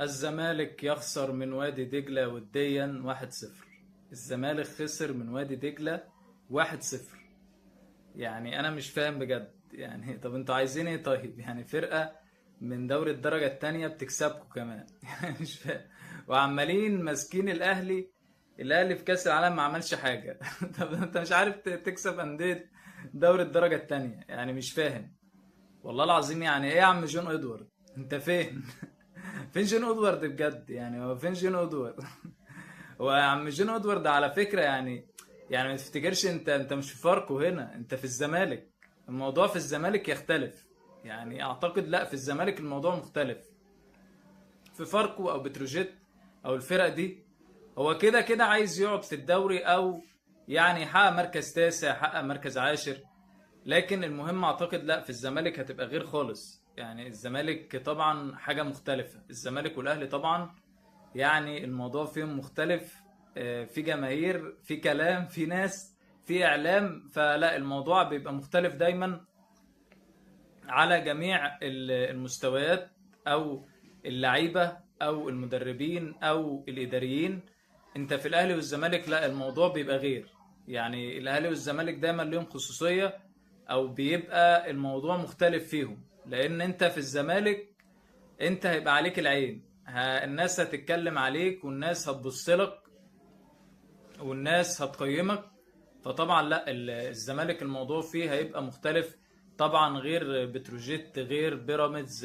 الزمالك يخسر من وادي دجلة وديا 1-0. الزمالك خسر من وادي دجلة 1-0. يعني انا مش فاهم بجد، يعني طب انتوا عايزين ايه؟ طيب يعني فرقة من دوري الدرجة التانية بتكسبكم كمان يعني مش فاهم، وعمالين ماسكين الاهلي. الاهلي في كاس العالم ما عملش حاجة طب انت مش عارف تكسب اندية دوري الدرجة التانية، يعني مش فاهم والله العظيم. يعني ايه يا عم جون ادوارد؟ انت فين؟ فين جون ادوارد بجد؟ يعني هو فين جون ادوارد؟ هو يا عم جون ادوارد على فكرة يعني ما تفتكرش انت مش في فاركو هنا، انت في الزمالك. الموضوع في الزمالك يختلف، يعني اعتقد لا في الزمالك الموضوع مختلف. في فاركو او بتروجيت او الفرق دي هو كده كده عايز يقعد في الدوري او يعني يحقق مركز تاسع، يحقق مركز عاشر، لكن المهم اعتقد لا في الزمالك هتبقى غير خالص. يعني الزمالك طبعا حاجة مختلفة، الزمالك والاهلي طبعا يعني الموضوع فيهم مختلف، في جماهير، في كلام، في ناس، في اعلام، فلا الموضوع بيبقى مختلف دايما على جميع المستويات او اللعيبة او المدربين او الاداريين. انت في الاهلي والزمالك لا الموضوع بيبقى غير، يعني الاهلي والزمالك دايما ليهم خصوصية او بيبقى الموضوع مختلف فيهم، لان انت في الزمالك انت هيبقى عليك العين، الناس هتتكلم عليك والناس هتبص لك والناس هتقيمك. فطبعا لا الزمالك الموضوع فيه هيبقى مختلف طبعا، غير بتروجيت، غير بيراميدز.